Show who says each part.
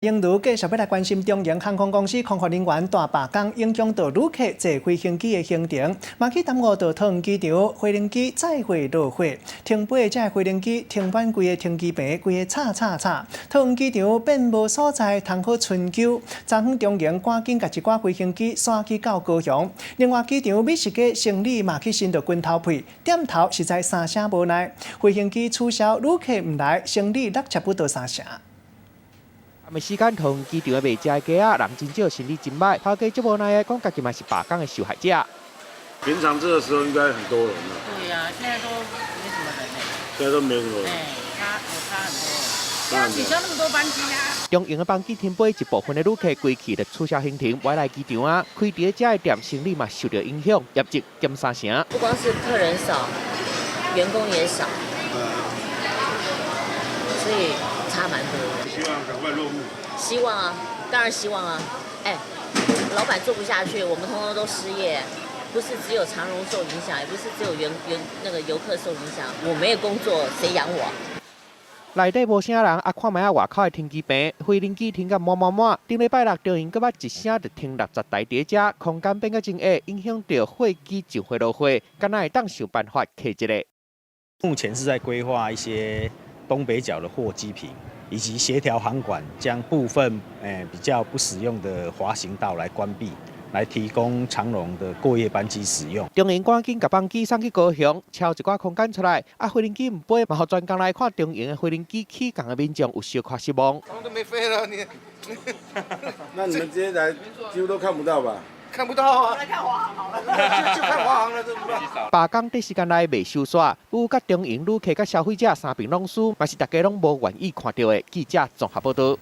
Speaker 1: 英如繼續欲來關心長榮航空公司空服人員大罷工，影響到旅客坐飛行機的行程，嘛去耽誤到桃園機場飛行機載貨落貨，停飛的這个飛行機停滿規个停機坪，規个吵吵吵，桃園機場變無所在通好春勼。昨昏長榮趕緊共一寡飛行機徙去到高雄，另外機場美食街生理嘛去伸著拳頭屁，店頭實在三聲無奈，飛行機取消，旅客毋來，生理落差不多三成。
Speaker 2: 暗時間桃園機場的賣食的街仔，人真少，生理真䆀。頭家足無奈的講，家己嘛是罷工的受害者。
Speaker 3: 平常這個時候應該很多人了。
Speaker 4: 對呀，現在都沒什麼人嘞。
Speaker 3: 現在都沒什麼人。
Speaker 4: 哎，差有差很多。要取消那麼多班機啊！
Speaker 2: 長榮的班機停飛，一部分的旅客規氣就取消行程，無愛來機場啊。開佇這的店生理嘛受著影響，業績減三成。
Speaker 5: 不光是客人少，員工也少，所以差蠻多的。
Speaker 3: 希望趕快落幕。
Speaker 5: 希望啊，當然希望啊。哎，老闆做不下去，我們通通都失業，不是只有長榮受影響，也不是只有員員那個遊客受影響，我沒有工作，誰養我？
Speaker 2: 內底無啥人，啊，看覓仔外口的停機坪，飛行機停甲滿滿滿。頂禮拜六，長榮閣捌一聲就停60台佇遮，空間變甲真狹，影響著貨機上貨落貨，敢若會當想辦法客一下。
Speaker 6: 目前是在規劃一些東北角的貨機坪，以及協調航管將部分比較不使用的滑行道來關閉，來提供長榮的過夜班機使用。
Speaker 2: 長榮趕緊共班機送去高雄，抽一寡空間出來。啊，飛行機毋飛，嘛予專工來看長榮的飛行機起降的民眾有小可失望。
Speaker 7: 他們都沒飛了，你，
Speaker 3: 那你們今天來幾乎都看不到吧？
Speaker 7: 看不到啊！來看華航好了，就看華航了，這不。
Speaker 2: 罷工短時間內未收煞，有佮長榮旅客佮消費者三邊攏輸，嘛是大家攏無願意看著的。記者綜合報導。